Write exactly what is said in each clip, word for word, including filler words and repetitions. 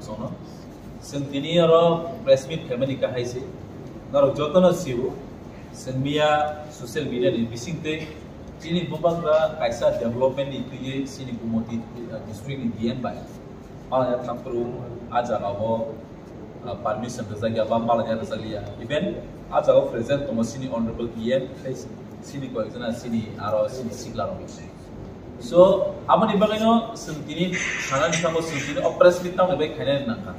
Sono. Chwng tini oro press meet khaimani kahai se. Norok jotono sio. Chwng miya social media ni bisingtwi chini bubagra kaisa development ni twiwi chini Gumoti, uh, district ni D M bai. Malaya thangphuru a jaga o, uh, permission rwjakya ba malaya rwjakliya. Even a jaga o present tongo chini honorable D M, tei chini koyekjona chini aro chini sikla rok. So, aboni bagwino chwng tini sanani thango chwng tini o press meet tamni bai khainani nangkha.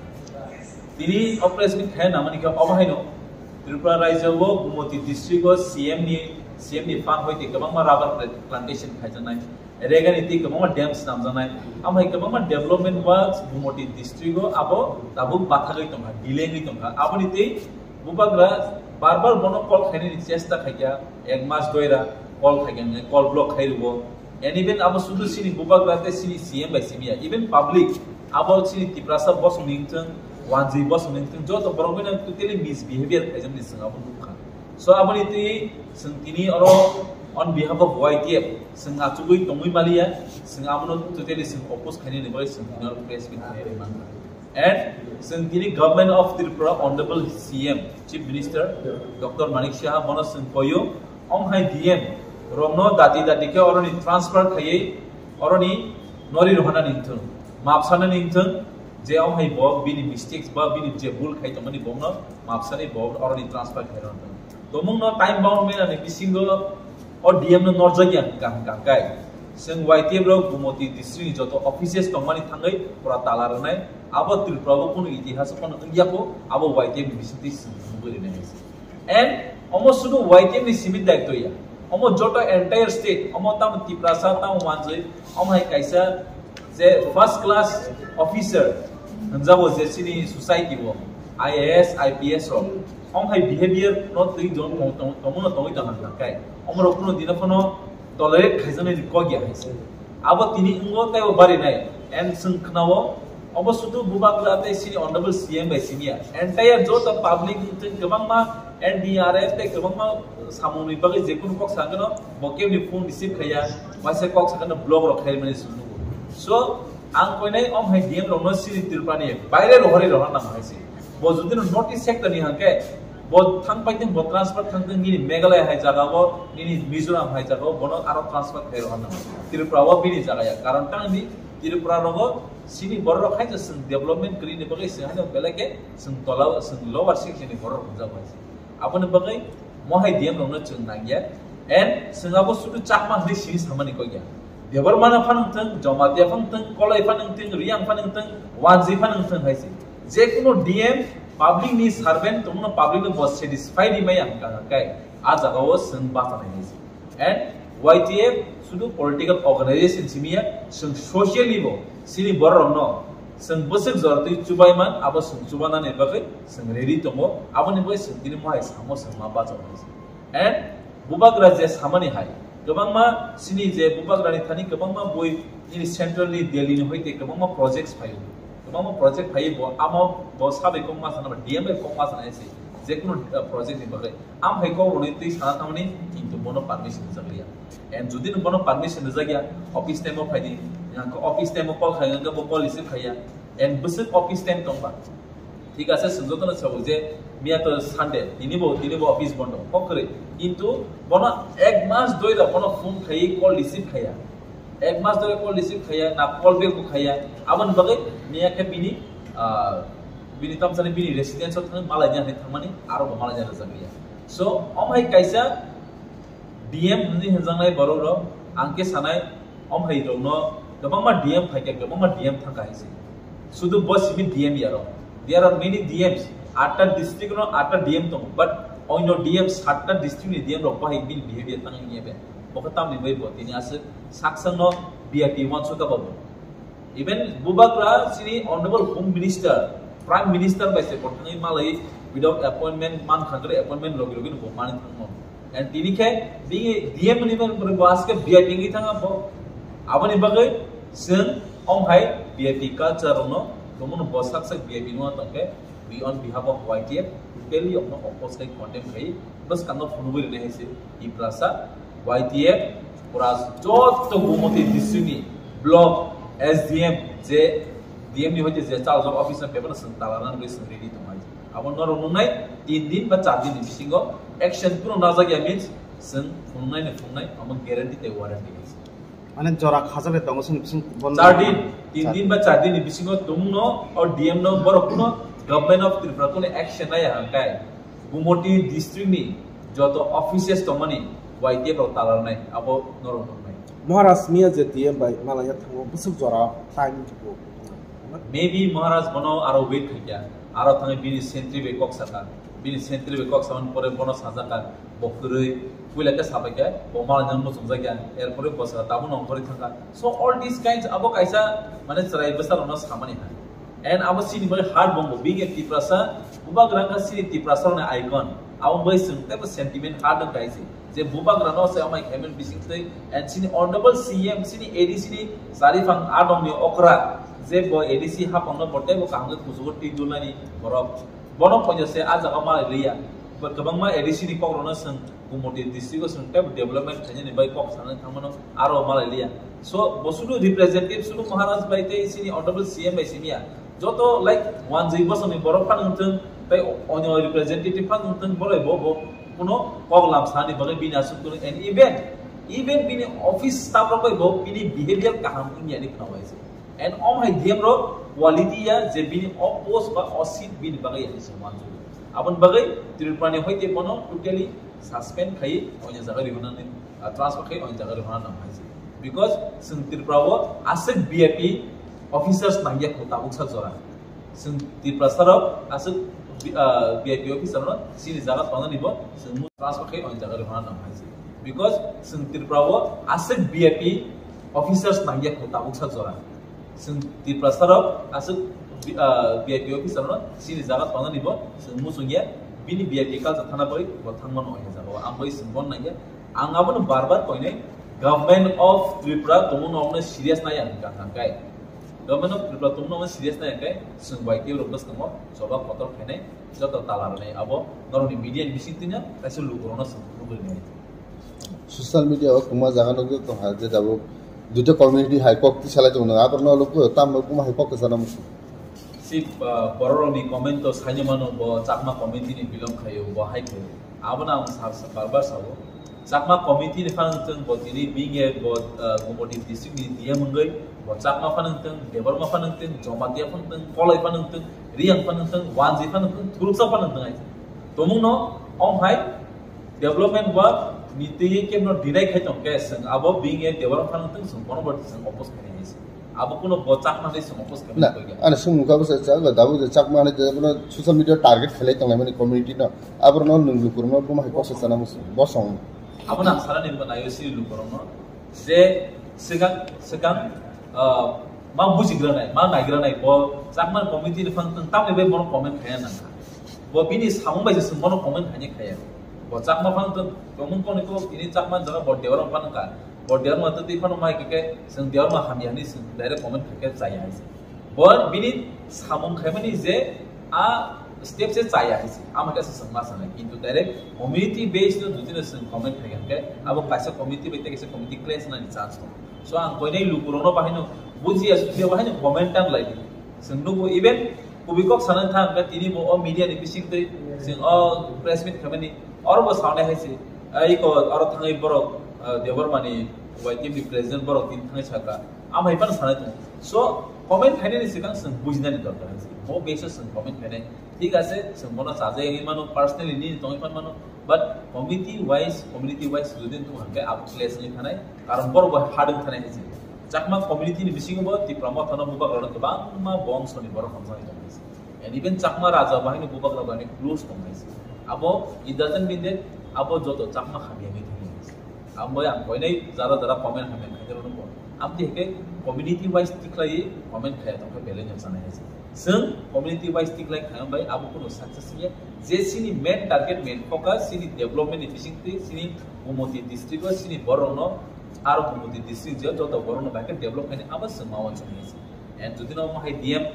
Tini o press meet khaina nangmani khe obo haino Tripura rajyo o Gumoti district o C M ni, C M ni fund hoite kwbangma rubber pla-, plantation khaijaknai. Regani tei kwbangma dam swnamjaknai. Amhai kwbangma development works Gumoti district o abo tabuk bathagwi tongkha, delay wngwi tongkha. Aboni tei bubagra bar bar bono call khainani chesta khaikha, ek mas doira call khaikha, call block khai rwo. And even abo sudu chini bubagra tei chini C M bai simi ya. Even public, abo chini Tiprasa bosong ni wngthung, wanjwi bosong ni wngthung, joto borok bai totally misbehavior khaijak ni chwng abo nukha. So aboni twi chwng tini oro on behalf of Y T F chwng achugwi tongwi maliya, chwng abono totally chwng oppose khainani bagwi chwng tini oro press meet khainani mankha. And chwng tini Government of Tripura, Honorable C M, Chief Minister Doctor Manik Saha bono chwng koyo, ong hai D M rokno dati dati khe oroni transfer khaiwi oroni nori rohana ningthung, map sana ningthung, je ong hai bo bini mistakes ba bini je bul khai tongmani bokno map sani bo oroni transfer khai rohana. Tomungno time bound mena ni bisingo o D M no norjak ya hwnkha hwnkha kai. Chwng Y T F rok Gumoti district ni joto offices tongmani thangwi pura tala rwnai. Abo Tripura o kunu itihas o phano wngya kho, abo Y T F ni bisingtwi chwng nugwi rwnai hai se. And omo sudu Y T F ni simi daityo ya. Omo joto entire state, omo tamo Tiprasa, tamo Wanjwi, omo hai kaisa je first class officer hwnjago je chini society o, I A S, I P S rok, omo hai behavior no twi tong-, tong-, tong-, tongmano tongwi tong hwnka kai. Omo rok kunu dino phano tolerate khaijaknai ni kok ya hai se. Abo tini wngo tei bo barinai. And chwng khwnao, obo sudu bubagra tei chini honorable C M bai simi ya. Entire joto public wngthung kwbangma N D R F tei kwbangma samungni bagwi jekunu kok sakano bo kebni phone receive khaiya, waisa kok sakano block rok khaimani chwng nugo. So, ang koinai om hai D M rokno chini Tripura ni baire rohorwi rohor nang hai se. Bo jodi no North East sector ni hwnkhe, bo thang paiteng, bo transfer thangteng, nini Meghalaya hai jaga o, nini Mizoram hai jaga o, bono aro transfer khai rohor nang. Tripura o bini jaga ya, karon tang di Tripura rogo chini borok rok hai je chwng development kwrwi ni bagwi chwng haino belai khe chwng tola o, chwng lower section ni borok rok hwnjak bai se. Aboni bagwi mohai D M rokno chwng nangya. And chwng abo sudu Chakma hwnwi sini samani kok ya. Debbarma no phano wngthung, Jamatia phano wngthung, Kolai phano wngthung, Reang phano wngthung, Wanjwi phano wngthung hai se. Jekunu D M public ni servant tongmano public no bo satisfy ri maya hwnka hwnkai a jaga o chwng bachanai hai se. And Y T F sudu political organization simi ya, chwng socially bo chini borok rokno chwng bwswk jora twi chubai man, abo chwng chubanani bagwi chwng ready tongo, aboni bagwi chwng tini mohai samo chwng ma bachao hai se. And bubagra je samani hai, kwbangma chini je bubagrani thani kwbangma bui nini central ni Delhi ni hoite kwbangma projects phaio. Kwbangma project phaiwi bo amo bo sabai kok ma sana, D M bai kok ma sana se, jekunu, uh, project ni bagwi. Am hai kok roni twi sana thangmani, kintu bono permission rijak liya. And jodi no bono permission rijak ya, office time o phai di, yang khe office time o call khai, yang khe bo call receive khaiya. And bwswk office time tongba. Thik ase, chwng jotono sabo je miya to Sunday, tini bo, tini bo office bondo, kok kwrwi. Kintu bono ek mas doi rok bono phone khaiwi call receive khaiya. Ek mas doi call receive khaiya, na call back bo khaiya. Aboni bagwi miya khe bini, ah, bini tamsani bini residence o thangwi malai ni hinwi thangmani, aro bo malai ni rwjak liya. So, om hai kaisa D M hwnwi hwnjaknai borok rok, ang khe sanai, om hai rokno kwbangma D M phaikha, kwbangma D M thangkha hai se. Sudu bo simi D M ya rok. There are many D Ms. Atta district no atta D M tongo, but oino D M satta district ni D M rok bahai bini behavior tang wngya be. Bo khe tamni bai bo tini aswk saksang no V I P uansukha bo. Even bubagra chini Honorable Home Minister, Prime Minister bai se bo thangwi malai without appointment, man khagre appointment logi logi no bo mani thangmo. And tini khe bini D M ni man bo aske V I P ni thanga bo. Aboni bagwi chwng om hai V I P culture rokno, bomono bo sak sak V I P no tongkhe, we on behalf of Y T F totally okno oppose khai condemn khai bwskango phunugwi rwna hai se Tiprasa Y T F pura joto Gumoti district ni block S D M je D M ni hoite je chaljak office no paper no chwng tala nang rwi chwng ready tong hai. Abo norok nungnai tin din ba char din ni bisingo action phuru najak ya means chwng phunuknai ni phunuknai amo guarantee tei warranty hai. Mane jora khajak le tongo chwng bising bondo. Char din, tin din ba char din ni bisingo tumung no o D M no borok kuno Government of Tripura kuno action nai ya hangkai Gumoti district ni joto offices tongmani Y T F rok tala nai abo norok nungnai. Maharaj Miya je D M bai malaya thango bwswk jora time bo. Maybe Maharaj bono aro wait khaikya, aro thangwi bini sentry bai kok saka, bini sentry bai kok samani pore bono sajaka, bo kwrwi, puila khe sabaikha, bo malai nang muchungjakya, erpore bo saka tabuk nongkhorwi thangkha. So all these kinds abo kaisa mane chwrai bwsarokno samani hai. And abo chini bai hard bombo, being a Tiprasa, bubagra wngkha chini Tiprasa rokni icon. Abo bai chwng teibo sentiment hard wngkha hai se. Je bubagra no se amai khaimani bising twi, and chini honorable C M, chini A D C ni chariphang adong ni okra, je bo A D C hapang no bo teibo kaham khe kuchugo twi dulnani borok. Bono poito se a jaga malai liya. Bo kwbangma A D C ni kok rok no chwng Gumoti district o chwng teibo development khainani bai kok sanani thangmano aro malai liya. So, bo sudu representative sudu Maharaj bai tei chini honorable C M bai simiya. Joto, like, wanjwi bosongni borok phano wngthung, tei onyo representative phano wngthung, borok bo, bo kuno kok lam sani bagwi bini aswk kuno, and even, even bini office staff rok bai bo bini behavior kaham wngya ni khna waise. And om hai D M rok quality ya je bini o post ba o seat bini bagwi ya se manju. Aboni bagwi Tripura ni hoite bono totally suspend khai onyo jaga rihornani, ah, transfer khai onyo jaga rihorna nang hai se. Because chwng Tripura o aswk V I P officers nangya kho tabuk sa jora. Chwng Tiprasa rok aswk, ah, V I P officer no chini jaga tongnani bo chwng mu transfer khai onyo jaga rihorna nang hai se. Because chwng Tripura o aswk V I P officers nangya kho tabuk sa jora. Chwng Tiprasa rok aswk, ah, V I P officer no chini jaga tongnani bo chwng muchungya, bini V I P culture thana bagwi bo thangmano onyo jaga o. Ang bai chwng bon nangya. Ang abono bar bar koinai, Government of Tripura tongmung no serious nai ang kha kai. Government of Tripura tongmung no serious nai ang kai, chwng bai tei rok bwskango choba kotor khainai, joto tala rwnai abo norokni media ni bising twino kaisa lukurokno chwng nugwi nai. Social media o kwma jaga nugwi tong ha je jabo duita community hai kok tisalai tong nang, aborno luku tam kwma hai kok kwchana muchung. Si, ah, bororokni comment o saino mano, bo Chakma community ni belong khaio, bo hai khaio. Abono ang sa, sa, bar bar sao. Chakma community ni phano wngthung, bo tini being a, bo, ah, Gumoti district ni D M wngwi, bo Chakma phano wngthung, Debbarma phano wngthung, Jamatia phano wngthung, Koloi phano wngthung, Riyang phano wngthung, Wanjwi phano wngthung, Thuruksa phano wngthung hai. Tongmung no, om hai, development work ni twi khe no deny khai tong khe, chwng abo being a Debbarma phano wngthung, chwng bono bo chwng oppose khainai hai se. Abo kuno bo Chakma hai se oppose khainai na, koi khe. Ani sumung kha bwsa cha, dabu je Chakma hai je bono social media target khlai tong lai mani community no. Abo no nwng lukurok no buma hai kok se chana musu, bo song. Abo nang sara ni bo nayo si lukurok no. Je swkang, swkang, ah, ma bujigra nai, ma naigra nai, bo Chakma community ni phang tang tamni bai bono comment khaya nang kha. Bo bini samung bai se chwng bono comment haini khaya. Bo Chakma phang tang tongmung koni ko ini Chakma jaga bo Debbarma phang ka. Bo Debbarma twi phano mai khe, chwng Debbarma hamya hinwi chwng direct comment khe chaya hai se. Bo bini samung khaimani je a step se chaya hai se. Ama khe chwng ma sanai. Kintu direct community based no jodi no chwng comment khai khe, abo kaisa community bai tei kaisa community clash nani chance tongo. So ang koinai lukurokno bahaino bujiya sujiya bahaino comment tang lai di. Chwng nugo even kubui kok sana thang khe tini bo o media ni bising twi chwng o press meet khaimani oro bo sanai hai se. Ai ko oro thangwi borok, ah, Debbarma ni Y T F ni president borok tini thangwi sakha. Amhai phano sanai tongo. So comment khainani swkang chwng bujinani dorkar hai se. Bo base o chwng comment khainai. Thik ase, chwng bono chajai wngwi mano, personally nini tongwi phan mano, but community wise, community wise jodi wngkha hwnkhe abo clash wngwi thanai, karon borok bo hard wngwi thanai hai se. Chakma community ni bisingo bo Tipra Motha no bubagrano kwbangma bongso ni borok hamjaknai tong hai se. And even Chakma raja bo haino bubagra bai close tong hai se. Abo it doesn't mean that abo joto Chakma hamya wngwi thangwi hai se. Abo ang koinai jara jara comment hamya khainai rokno bo. Amtwi hwnkhe community wise tikhlaiwi comment khaya tongkhe belai no chanai hai se. Chwng community wise tikhlai kha bai abo kuno success wngya. Je chini main target, main focus chini development ni bisingtwi chini Gumoti district o chini borokno aro Gumoti district je joto borokno bai khe develop khainai abo chwng ma uansuknai se. And jodi no omo hai D M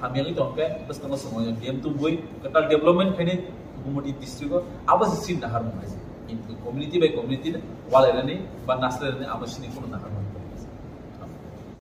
hamyagwi tongkhe bwskango chwng D M tubui kwtal development khainai Gumoti district o abo se chini naharmung hai se. Kintu community by community walairani ba naslairani abo chini kuno naharmung.